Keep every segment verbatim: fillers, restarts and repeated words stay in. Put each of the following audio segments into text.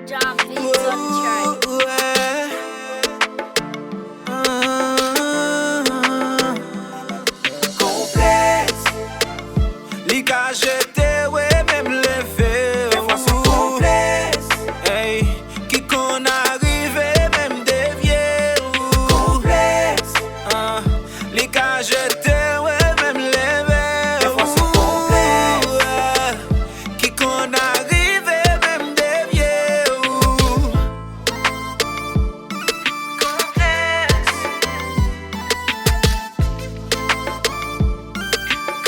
Jam Beats on track. Konplèks. Li ka jete w e menm leve w. Konplèks. Ey, ki konn arive menm devye w. Konplèks. Ah, li ka jete w e menm leve w. Ki konn arive menm devye w. Konplèks.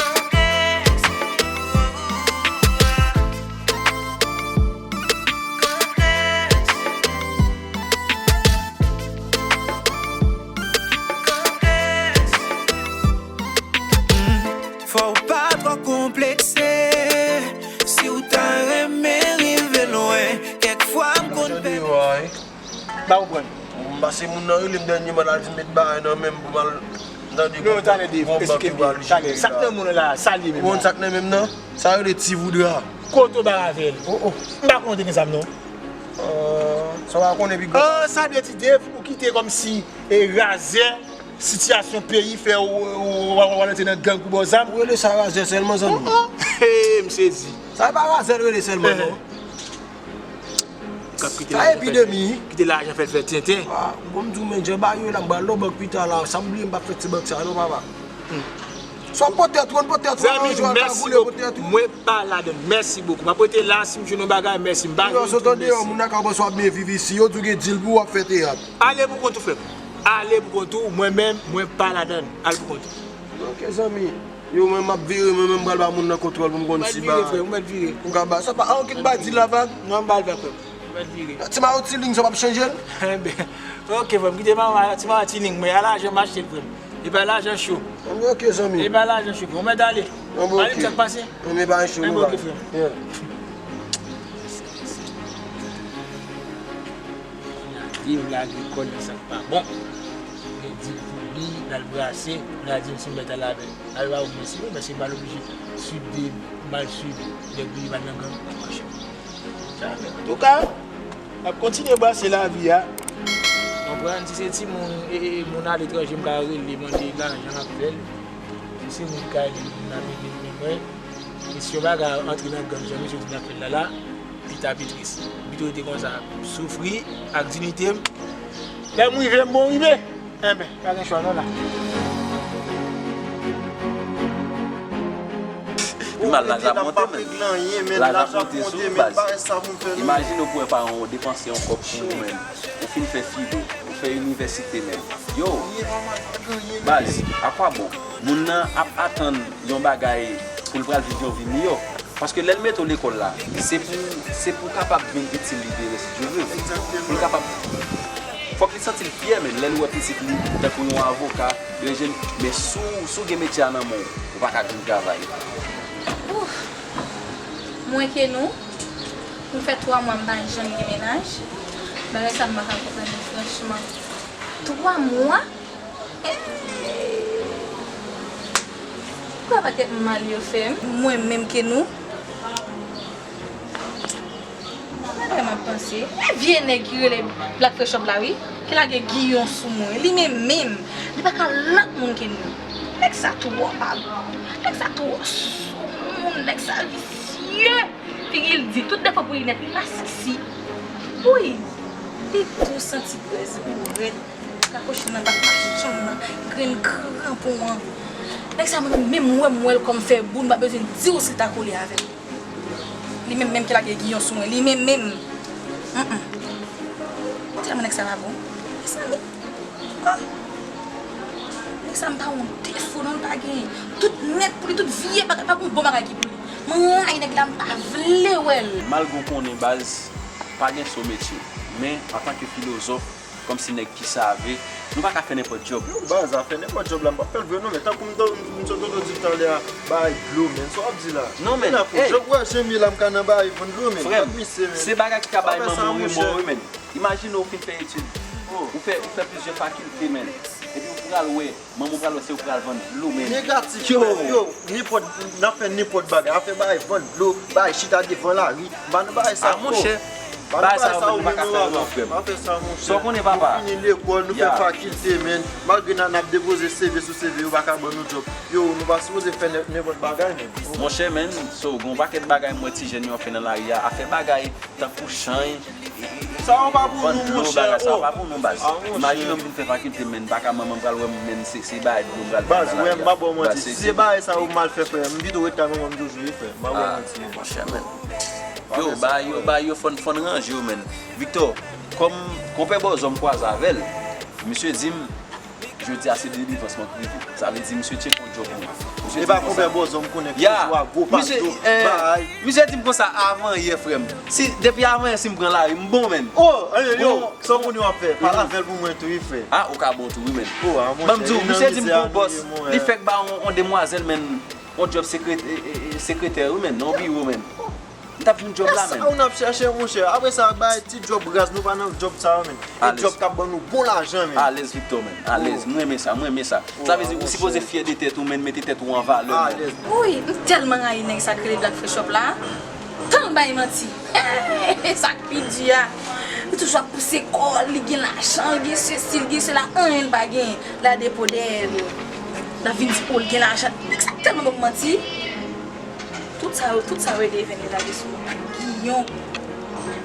Konplèks. Konplèks. Konplèks. Fò w pa twò konplekse. Si w ta renmen rive lwen, kèk fwa m konn pè. Ba ou pran. M pase moun nan rele m dènyèman, l al di m met bagay nan men m pou m al. M tande Non, talè Dave, eksplike m byen. Talè, sa k nan men w la, sa l ye menm la? Ou konn sa k nan men m nan? Sa rele ti voudra. Kote w bay avè l? Oh, oh. M pa konnen w te gen zam non. Sa w pa konnen pi gwo. Oh, sa vle di Dave, ou kite kòmsi e razè sitiyasyon peyi fè w w w w w al antre nan gang pou ba w zam. Ou rele sa razè sèlman, zanmi m? Oh, oh. M sezi. Sa e pa razè l rele sèlman non. K ap kite lajan fè l fè, kite lajan fè l fè tenten. Ah, bon, m di w, men, jan bagay yo ye la, m pral nan bank pita la, sa m bliye, m p ap fè ti bank sa non, papa. Swa pote twa, pote twa, yon jou al kagoule pote twa. Mwen pa ladann, mèsi bokou. M ap rete la, si m jwenn yon bagay, mèsi, m pa jwenn tou, mèsi. Yo sot andeyò, moun nan ka panse w ap byen viv isi, yo di w gen dil pou w ap fè teyat. Ale pou kont ou, frè m. Ale pou kont ou, mwen menm, mwen pa ladann. Ale pou kont ou. Ok, zanmi. Yo, mwen, m ap vire, mwen menm, m pral ba moun nan kontwòl pou m konn si ba. Ou ka ba, sa pa, ah, ok, m ba dil la vag. Non, m ba l vag, frè m. M pral vire. Ti mayo, ti ling, sa w p ap chanje l? Enben, ok, frè m, kite mayo, ti mayo, ti ling, men a lajan m achte l, frè m. E pa lajan cho. Enben, ok, zanmi. E pa lajan cho, frè m. Ou mèt ale. Enben, ok. Mwen di m sa k pase. Enben, pa yon cho, nou ba. Enben, ok, frè m. Yeah. Lage, lage kò l nan sa k pa bon. Gen dil pou li, l al brase, l al di m si m mèt al avè l. Al ba ou mèsi wi, men se mal oblije swiv de, mal swiv de pou li pa nan gang. Antouka, m ap kontinye brase lavi a. Konprann, si se timoun, e, e, moun aletranje m ka rele mande lajan avè l. Si se moun kay li, moun ap ede l, men mwen, e si yon bagay antre nan gang jan misye di n ap fè l la la, pita pi tris. M pito rete konsa, soufri ak diyite m. Lè m rive, m bon rive. Enben, pa gen chwa non la. Pi mal, laj ap monte, men. Laj ap monte sou ou, baz. Imajine w pou wè paran w depanse yon kòb pou ou, men. Ou fin fè filo, ou fè inivèsite, men. Yo, baz, a kwa bon? Moun nan ap atann yon bagay pou l pral viv yon vi miyò. Paske lè l mete w lekòl la, se pou se pou w kapab vin itil li demen si Dye vle. Pou l kapab. Fòk li santi l fyè, men, lè l wè pitit li tankou yon avoka, yon enjenyè. Men si w si w gen metye a nan men w, ou pa ka jwenn travay. Ouf! Mwen ke nou, m fè twa mwa m pa janm gen mennaj. Bagay sa m pa ka konprann li franchman. Twa mwa? Kwa pa tèt mal yo fè m, mwen menm ke nou. Gade m ap panse. E vye nèg ki rele Black Fresh Up la wi, ki lage giyon sou mwen. Li menm menm, li pa ka lòt moun ke nou. Nèg sa twò pa bon. Nèg sa twò soumoun, nèg sa visye. Figi l di, tout defo pou li nèt, li pa seksi. Wi, li gou santi prèz, li rèd. Rakoche nan bak machann nan, grenn kranpon an. Nèg sa mwen menm wè m wè l kòm fè bou, m pa bezwen di w si l ta kole avè m. Li menm menm ki lage giyon sou mwen, li menm menm. Humm. Tèlman nèg sa pa bon. Mezanmi. Oh. Nèg sa m pa wè yon defo non, l pa gen. Tout nèt pou li, tout vye bagay, pa gen yon bon bagay ki pou li. M rayi nèg la, m pa vle wè l. Malgre w konnen baz, pa gen so metye, men antanke filozòf, kòmsi nèg ki save, nou pa ka fè nenpòt djòb. Yo baz, afè nenpòt djòb la m p ap fè l vre non, men tankou m t- m sot tonton di talè a, bay dlo, men sa w ap di la? Non men, ey! Jan w wè jan m ye la m ka nan bay vann dlo, men. Frè m, se bagay ki ka bay manman w remò wi, men. Imajine w fin fè etid, ou fè ou fè plizyè fakilte, men, epi ou pral wè, manman w pral wè se ou k pral vann dlo, men. Negatif, frè m, yo, nenpòt, n ap fè nenpòt bagay, afè bay vann dlo, bay chita devan lari, m pa nan bagay sa ankò. Ah monchè. Bagay sa yo, nou pa ka fè yo non, frè m. Pa fè sa, monchè. Sa w konnen, papa? Nou fini lekòl, nou fè fakilte, men. Malgre n a, n ap depoze C V sou C V, yo pa ka ban nou djòb. Yo, nou pa sipoze fè nè-, nenpòt bagay, men. Monchè, men, so, gen yon pakèt bagay m wè ti jèn yo ap fè nan lari a. Afè bagay tankou chay, e, e, e, sa yo pa pou nou, monchè. Sa yo pa pou nou, baz. Imajine w vin fè fakilte, men, m pa ka, manman m pral wè m, men, se, se bagay dlo m pral fè nan lari a. Baz, wè, m pa ba w manti. Si se bagay sa yo m al fè, frè, m pito ret kay manman m toujou, wi, frè. M pa ba w manti, non. Monchè, men. Yo, bagay yo, bagay yo, fò n, fò n ranje yo, men. Victor, kòm konpè Bòzò m kwaze avè l, misye di m, jodi a se delivrans mwen k rive. Sa vle di misye tcheke yon djòb pou mwen. Misye di m konsa. E pa konpè Bòzò m konnen, misye, misye di m konsa avan yè, frè m. Si, depi avan yè, si m pran lari, m bon, men. Oh, yo, sa w konnen w ap fè? Pale avè l pou mwen tou, wi, frè. Ah, ou ka bon tou, wi, men. Ban m di w, misye di m gon bòs, li fèk ba yon, yon demwazèl, men. Yon djòb sekret-, e, e, e, sekretè, wi, men, nan yon biwo, men. M t ap jwenn djòb la, men. E sa w n ap chache, monchè? Apre sa, bay ti djòb raz, nou pa nan djòb sa yo, men. E djòb k ap ban nou bon lajan, men. Alèz, Victor, men. Alèz, m renmen sa, m renmen sa. Sa vle di ou sipoze fyè de tèt ou, men, mete tèt ou an valè, men. Wouy, m tèlman rayi nèg sa k rele Black Fresh Up la. Tan l bay manti. Sa k pi di a. Li toujou ap pouse kò l, li gen lajan, li gen sesi, li gen sela, anyen l pa genyen. La depo dèyè l. L ap vin di, o, l gen lajan. Nèg sa tèlman ban m manti. Tout sa yo, tout sa yo e devyen li lage sou mwen. Giyon.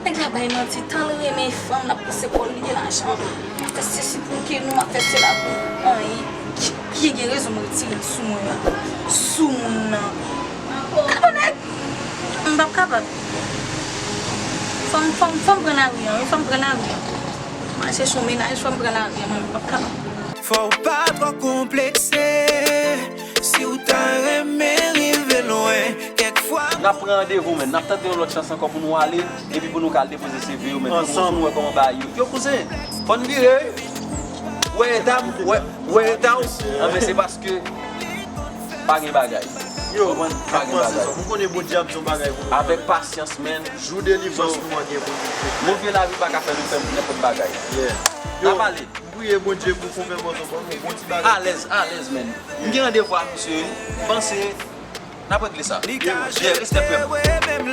Nèg la bay manti, tan l renmen fanm, l ap pouse kò l, li gen lajan. L ap fè sesi pou ke nou, l ap fè sela pou anyen. Ki, ki gen rezon m retire l sou mwen an? Sou moun nan. Gade nèg! M p ap kapab. Fò m, fò m, fò m pran lari an, wi, fò m pran lari an. M al chèche yon mennaj, fò m pran lari an, mwen, m p ap kapab. Fò w pa twò konplekse, si w ta renmen rive lwen, kèk fwa. N ap pran randevou, men. N ap tante yon lòt chans ankò pou nou ale, epi pou nou ka al depoze C V yo, men. Pou nou, pou nou wè kòman bagay yo. Yo, kouzen, fò n vire, wi. Wè eta m, wè, wè eta w. Anben, se paske pa gen bagay. Yo, konprann? Pa gen bagay. M konnen Bondye ap di yon bagay pou nou. Avèk pasyans, men. Jou delivrans nou an gen pou nou. Move lavi pa ka fè nou fè nenpòt bagay. N ap ale. M priye Bondye pou konpè Bòzò ban nou bon ti bagay. Alèz, alèz, men. M gen randevou ak misye, wi. Panse, n ap regle sa. Yeah, respè, frè m.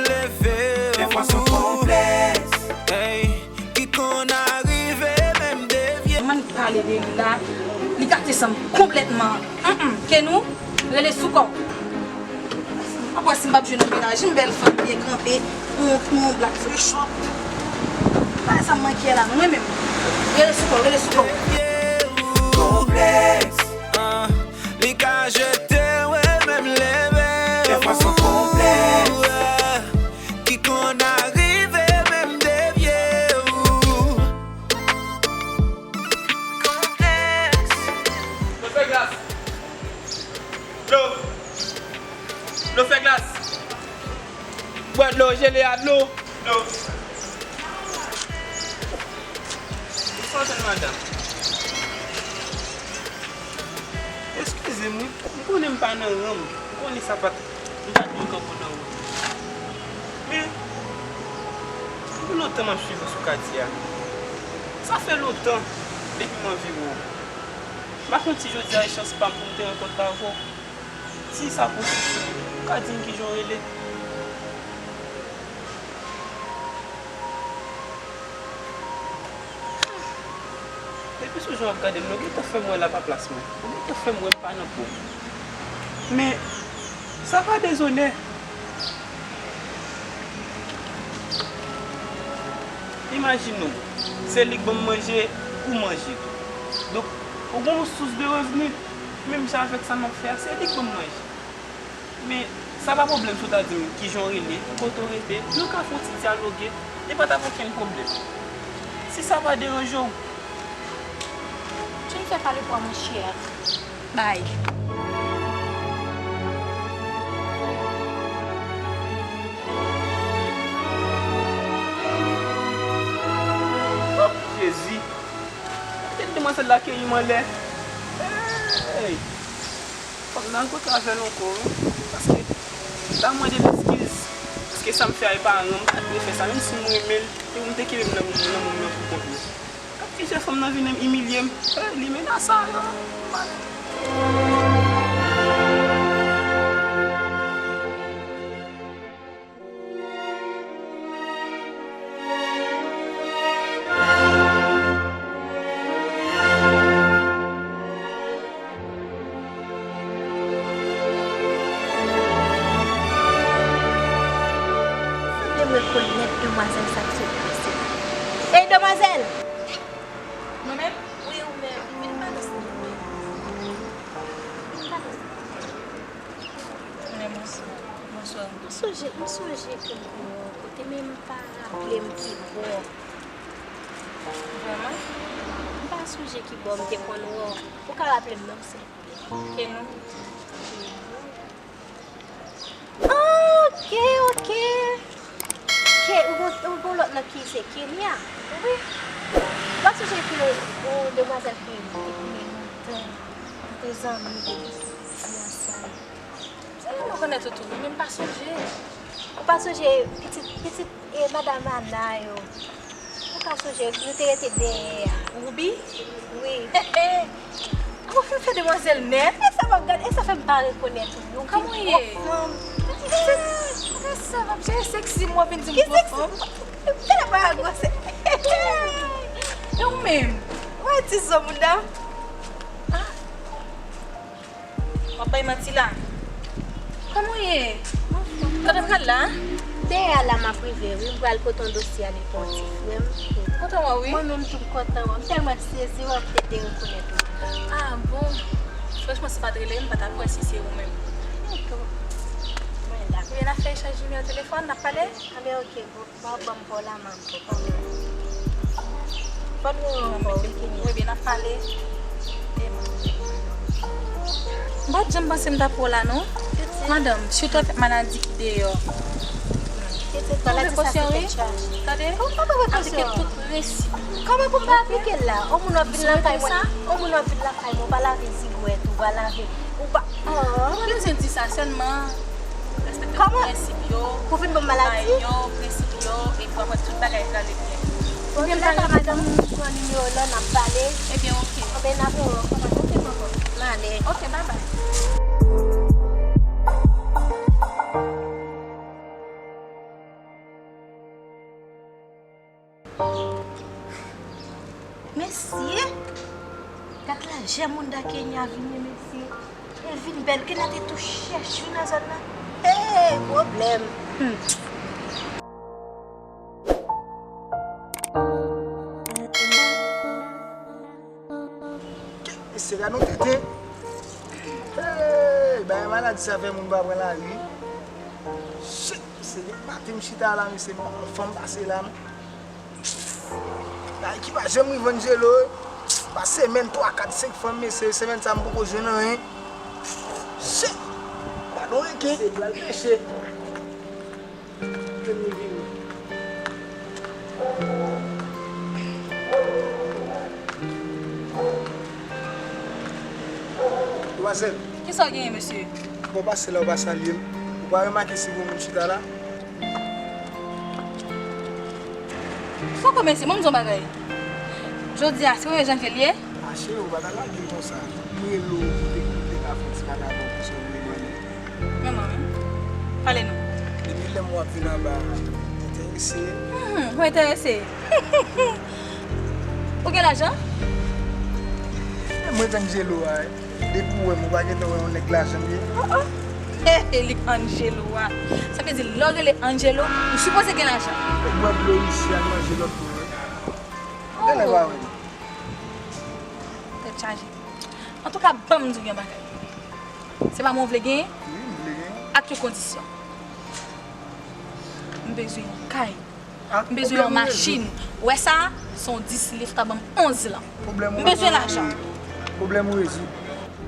Dèfwa se konplèks, hey, ki konn arive menm devye. Manman pale de li la, li gate san m konplètman. Mm, mm. Kenou, rele sou kò w. M ap wè si m p ap jwenn yon mennaj, yon bèl fanm byen kanpe, yon, yon Black Fresh Up. Bagay sa m manke la, mwen menm. Rele sou kò w, rele sou kò w. Konplèks, ah, li ka jete w e menm leve w. Dèfwa se konplèks ki konn arive menm devye w. Konplèks. Mwen fè glas. Dlo! Dlo fè glas! Bwè dlo, jele a dlo! Dlo! Ou sa w jwenn madanm? Eskize m, wi. M konnen m pa nan ran m. M konnen sa pa t, m pa t dwe kanpe w nan wout. Men, depi lontan m ap swiv ou sou katye a. Sa fè lontan depi m anvi wè w. M pa konn si jodi a e chans pa m pou m te rankontre avè w. Si sa posib, ou ka di m kijan w rele? Depi sou jan w ap gade m nan, ou gentan fè m wè l apa plas mwen. Ou gentan fè m wè m pa nan po m. Men, sa pa dezonè. Imajine w, se li k ban m manje, ou manje tou. Donk, ou gen yon sous de revni, menm jan avèk sa m ap fè a, se li k ban m manje. Men, sa pa pwoblèm si w ta di m kijan w rele, kote w rete, nou ka fè yon ti dyaloge, li pa t ap okenn pwoblèm. Si sa pa deranje w. Jennifer, pale pou w, monchè. Bay. Oh, Jezi! Gade demwazèl la keyi m anlè. Hey! Fòk m rankontre avè l ankò, wi. Paske, l ap mande m eskiz. Paske sa m fè a, e pa ran m, m pa t dwe fè sa, menm si m renmen l, e pou m te kenbe m nan, nan moun nan pou kont mwen. Ap kite fanm nan vin imilye m. Eh, li menase a yo. Nèt demwazèl sa k sot pase. Ey, demwazèl! Mwen menm? Wi, ou menm. Vin pale sou mwen. Vin pale sou mwen. Mwen, bonswa. Bonswa. M sonje, m sonje ke m te wè w kote, men m pa raple m ki bò. Vrèman? M pa sonje ki bò m te konn wè w. Ou ka raple m non, silvouplè? Kenou. Kenou. Ah, ok, ok. Ke, ou gon, ou gon lòt non ki se Kenya. Wi. Ou pa sonje ke yon demwazèl ke te konnen lontan, nou te zanmi, nou te fè ansanm. Se la mwen konnen toutou, men m pa sonje. Ou pa sonje pitit, pitit, e, madanm Ana yo? Ou ka sonje, nou te rete dèyè a. Ruby? Wi. Ou fin fè demwazèl nèt? E sa m ap gade, e sa fè m pa rekonèt ou. Kòman w ye? Ou fin gwo fanm. Kote sa, m ap chèche seksi, m wè w vin di m gwo fanm. Ki seksi? Kèlè pa gwosè. E ou menm? Ou wè ti zo moun nan? Ah. W ap bay manti la. Kòman w ye? Kote w pral la? Dèyè a la m ap rive wi, m pral pote yon dosye ale pou yon ti frè m. Kontan wè w wi. Mwen menm tou m kontan wè w. M tèlman sezi wè w, m te derekonèt ou. Ah bon? Franchman, si w pa t rele m, m pa t ap kwè si se ou menm. Mwen tou. Mwen la. Ebyen, n ap fè echanj nimewo telefòn, n ap pale? Anben, ok, bon. Bon, ban m pa w la, manman. Fò nou wè ankò, wi, Kenya. Wi, byen, n ap pale. M pa t janm panse m t ap wè w la, non. Madanm, sitou avèk maladi ki deyò. Pitit, maladi sa se tèt chaje. Tande? Kòman pa pran prekosyon? Aplike tout prensip. Kòman pou m pa aplike l la? On moun w ap vin lakay mwen. On moun w ap vin lakay mwen, ou pa lave zigwèt, ou pa lave, ou pa. Ou pa bezwen di sa, sèlman respekte prensip yo, bay yo prensip yo, epi apre tout bagay prale byen. Bon, m ta ka, madanm, m pran nimewo w la, n ap pale. Ebyen, ok. Anben, n ap wè w ankò, ok, manman. M ale. Ok, babay. Mesye, gad lajè moun da Kenya vini, mesye. E vin bèl, Kenya te tou chèch wi nan zòn nan. Hey, pwoblèm. Hmm. Mesye, gad yon tenten. Hey, bagay maladi sa fè moun pa pran lari. Shit, mesye, depi maten m chita la, mesye, m pa wè fanm pase la, non. Bagay ki pa janm rive Angelo, wi. Pa semèn, twa, kat, senk fanm, mesye, semèn sa m poko jwenn anyen. Shit! Gad yon reken. Se pral peche. Demwazèl. Kisa w genyen, mesye? Bon, pase la, ou pa salye m. Ou pa remake si gon moun chita la? Fò kòmanse, ban m di w yon bagay. Jodi a, se premye janvye l ye? A, cheri, ou pa ta lage l konsa. M rele w pou te, pou te ka fè ti bagay avè w, pou se ou rele m. Men mwen menm. Pale non. Depi lè m wè w ap vin anba, enterese. Hmm, ou enterese? Ou gen lajan? E mwen k Angelo a, depi w wè m, ou pa gentan wè yon nèg lajan m ye? Oh, oh. He, he, li Angelo a. Sa vle di, lè w rele Angelo, ou sipoze gen lajan. Ou bwè dlo isi, al manje lòt bò, wi. Genlè pa wè m. Tèt chaje. Antouka, ban m di w yon bagay. Se pa mwen w vle genyen? Wi, m vle genyen. Ak yon kondisyon. M bezwen yon kay. M bezwen yon machin. Ou wè sa? Se yon dis lif, ta ban m onz lan. M bezwen lajan. Pwoblèm ou rezoud.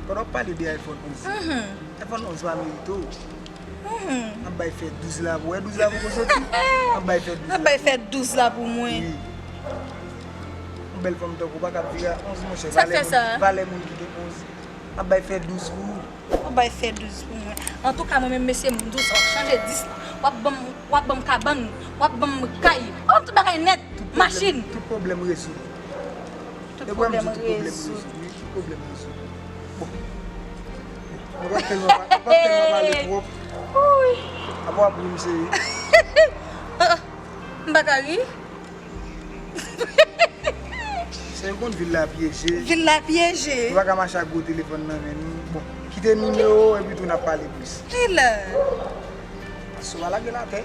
Pandan w ap pale de iPhone onz. Mhm. iPhone onz pa merite w. Mhm. M ap bay fè douz la pou, wè douz la poko soti. M ap bay fè douz la. M ap bay fè douz la pou mwen. Wi. Yon bèl fanm tankou w pa ka ap vire a onz, monchè. Sa k fè sa? Valè moun, valè moun ki gen onz. M ap bay fè douz pou ou. W ap bay fè douz pou mwen. Antouka, mwen menm, mesye, m dous, w ap chanje dis la. W ap ban m, w ap ban m kabann, w ap ban m kay, w ap ban m tout bagay nèt, machin. Tout pwoblèm rezoud. Tout pwoblèm rezoud. Wi, tout pwoblèm rezoud. Bon. Mwen pa tèlman, mwen pa tèlman pale twòp. Wi. Apa w ap ri m, cheri? M pa ka ri. Se yon konn vil la pyeje. Vil la pyeje. Nou pa ka mache ak gwo telefòn nan men nou. Bon, kite nimewo w epi tou n ap pale plis. Wi la. Sou pa lage l atè.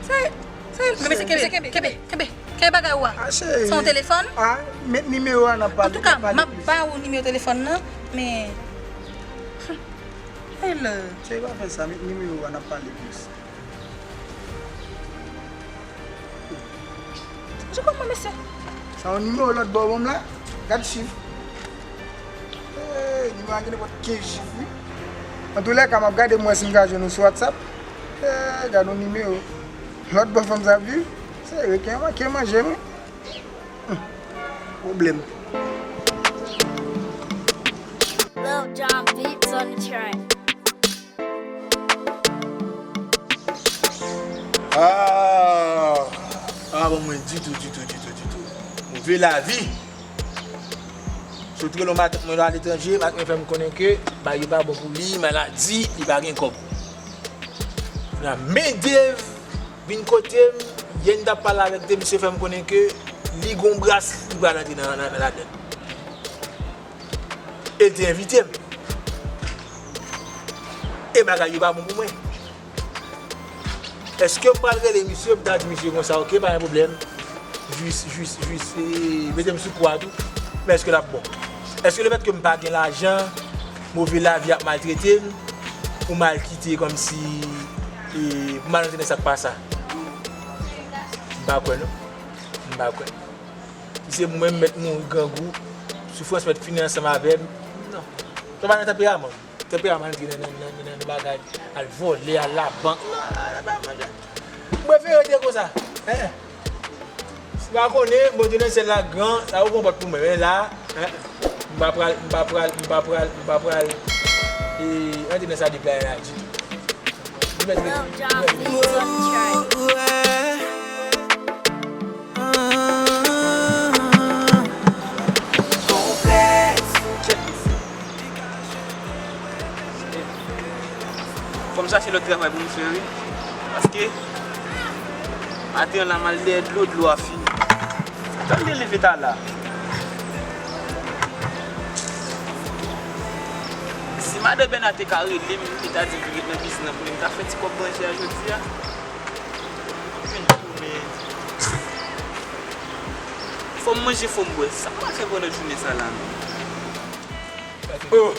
Se Sa e l, mesye, kenbe, kenbe, kenbe, kenbe bagay ou a. Ah, cheri. Se yon telefòn? Ah, met nimewo a, n ap pale. Antouka, m ap ba ou nimewo telefòn nan, men. Hey, love. Cheri, pa fè sa, met nimewo a, n ap pale plis. Cheri, kòman, mesye? Sa yon nimewo lòt bò ban m la? Gad chif. Hey, nimewo a gen nenpòt kenz chif, wi. Antoulèka, m ap gade m wè si m ka jwenn ou sou WhatsApp. Hey, gad yon nimewo. Lòt bò fanm sa ap viv, se reken manke manje, wi. Hum. Pwoblèm. Lil Jon Beatz on the track. Ah, ah, bon, mwen ditou, ditou, ditou, ditou. Move lavi. Sot rele yon matant mwen aletranje, matant mwen fè m konnen ke bagay yo pa bon pou li, maladi, li pa gen kòb. Kounye a, men Dave vin kote m, yè n t ap pale avèk Dave, misye fè m konnen ke li gon bras li pral antre nan, nan, nan ladann. E l te envite m. E bagay yo pa bon pou mwen. Èske m pral rele misye, m ta di misye konsa, ok, pa gen pwoblèm. Jis, jis, jis, e, mete m sou kou a tou. Men èske l ap bon? Èske lefètke m pa gen lajan, move lavi ap maltrete m, pou m al kite kòmsi, e, pou m al antre nan sa k pa sa? M pa kwè, non. M pa kwè. Si se pou mwen, m mèt mouri grangou, soufrans mèt fini ansanm avè m. Non. Sa pa nan tanperaman m. Tanperaman antre nan, nan, nan, nan, nan bagay, al vòlè, al labank. Non, non, non, non, non. M prefere rete konsa. Hein? Si pa konnen, Bondye nan syèl la gran, sa ouvri yon pòt pou mwen. Men la, hein, m pa pral, m pa pral, m pa pral, m pa pral, e, antre nan sa deplwaye la ditou. M mèt rete. Lil Jon Beatz on the track. Fò m chache lòt travay pou m fè, wi. Paske, maten an la, m al dèyè dlo, dlo a fini. Tan m te leve talè a. Si madan Bèna te ka rele m, li ta di m pou l ret nan biznis lan pou li, m ta fè ti kòb manje a jodi a. Vin tounen. Fò m manje, fò m bwè. Sa m pral fè pandan jounen sa la menm? Oh,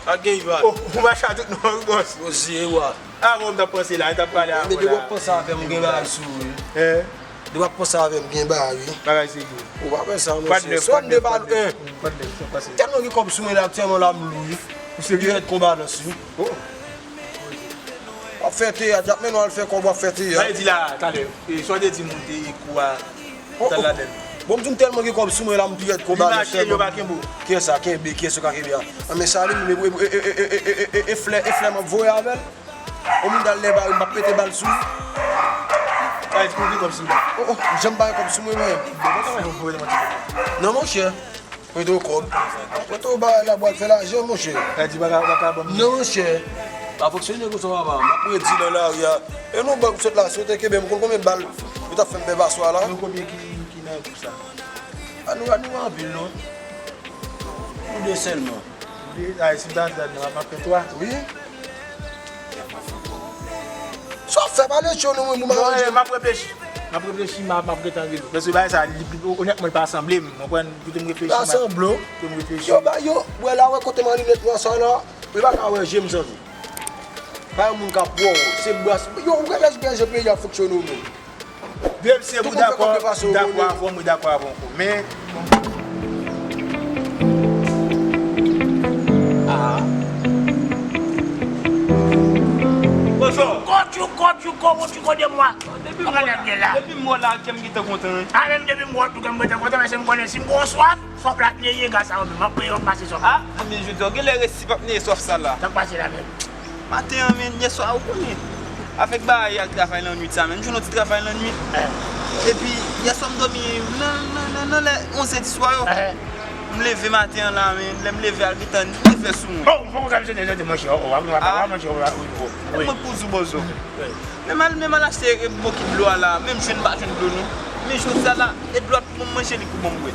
sa gen Ivan. Oh, ou mache a tout non, wi, bòs. Yo, zye wa. Ah, bon, m t ap panse la, m t ap pale avè w la. Depi w ap panse avè m, gen bagay sou ou, wi. Hein? Depi w ap panse avè m, gen bagay, wi. Bagay serye. Ou pa fè sa, monchè. Sòn de bal, hein. Tèlman gen kòb sou mwen la, aktyèlman la, m lou, wi. Ou serye? Dirèk konba nan si. Oh. W ap fè teyat, y ap mennen w al fè kòb, w ap fè teyat. Sa vle di la, talè, e, sa w te di m ou te kou a, ou t al ladann. Bon, m di w m tèlman gen kòb sou mwen la, m pi rèd konba nan fè kòb. Li mache, yo pa kenbe w. Kiyès sa, kenbe, kiyès yo ka kenbe a? An men Salim, e, e, flè, e flè m ap voye avè l. Yon moun t al lè bari, m p ap pete bal sou li. Sa vle di ou gen kòb sou ou? Oh, oh, m janm pa gen kòb sou mwen, menm. Bon, kòman ou voye nan manti kòb? Non, monchè. Mete w kòb. Mete w bagay la, bwal fè lajan, monchè. Sa di baka, baka ban m. Non, monchè. Pa fonksyone konsa, papa. M ap redi nan lari a. E nou, bank sot la, si w te kenbe m, konn konbyen bal yo t ap fè m pè paswa la? Nou konbyen ki, ki nan gwoup sa? A nou, a nou anpil, non. Nou de sèlman. De, a, si m ta di nan, m ap fè twa. Wi. Sa w fè pale cho nou, mwen, pou m aranje. M ap reflechi. M ap reflechi, m ap, m ap gentan rele w. Paske bagay sa, li, li, onètman, li pa sanble m. Ou konprann? Kite m reflechi. Pa sanble w. Kite m reflechi. Yo, ba, yo, wè la, wè kote m an linèt nwa sa la. Ou pa ka wè je m, zanmi. Pa yon moun k ap wè w. Se bras. Yo, ou wè lè jan peyi a fonksyone w menm. Depi se pou dakò, m dakò avè w, mwen dakò avè w ankò. Men, ah. Bonjou. Kòtchouko, tchouko, wotchouko de mwa. Depi m wè w la, depi m wè w la, kè m gentan kontan, wi. A, menm depi m wè w tou, kè m gentan kontan, men se m konnen si m gon swaf, swaf la t neye gras a ou menm, m ap peye w pase swaf la. Ah, men jodi a, w genlè resi p ap neye swaf sa la. Sa k pase la menm? Maten an, men, yèswa, ou konnen. Avèk bagay al travay lannwit sa, men, m jwenn yon ti travay lannwit. Eh. Epi, yèswa, m dòmi nan, nan, nan, nan lè onzè di swa yo. Eh. M leve maten an la, men, lè m leve al gentan nèf è sou mwen. Oh, m poko ka msye nèf è, monchè, oh, oh, oh, monchè, oh, oh, oh, oh. Mwen pou di w, bòzò. Wi. Men m al, men m al achte, eh, bokit dlo a la, men m jwenn, m pa jwenn dlo, non. Men jodi a la, e dlo a pou mwen manje li pou mwen bwè.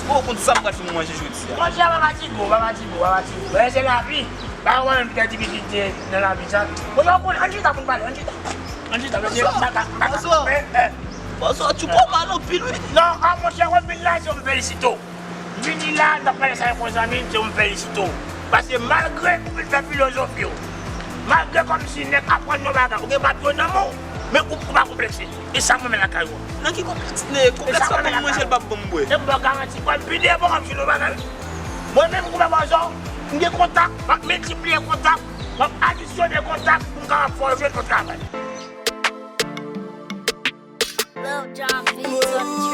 Ou konn sa m pral fè pou manje jodi a. Monchè, pa fatige w, pa fatige w, pa fatige w. Bagay se lavi. Pa wè menm pèdi pitit nan lavi sa. Monchè, ou konn, ann chita pou n pale, ann chita. Ann chita, mesye, m pa ka, m pa ka. Bonsoir. Eh, eh. Bòzò, tu kòman anpil wi. Non, an monchè, wè m vin la, se yon felisito. M vini la, n ap pale sa yon zanmi m, se yon felisito. Paske malgre ou vin fè filozofi w, malgre kòmsi nèg aprann yon bagay, ou gen papye nan men w, men ou pa konplekse. E sa mwen men lakay ou. Nan ki konpleks? Konpleks pa ban m manje, l pa ban m bwè. E m ba w garanti, kòm pi devan, m jwenn yon bagay. Mwen menm, koupe bòzò, m gen kontak, m ap miltipliye kontak, m ap adisyone kontak pou m kapab fè w jwenn yon travay. Lil Jon Beats on the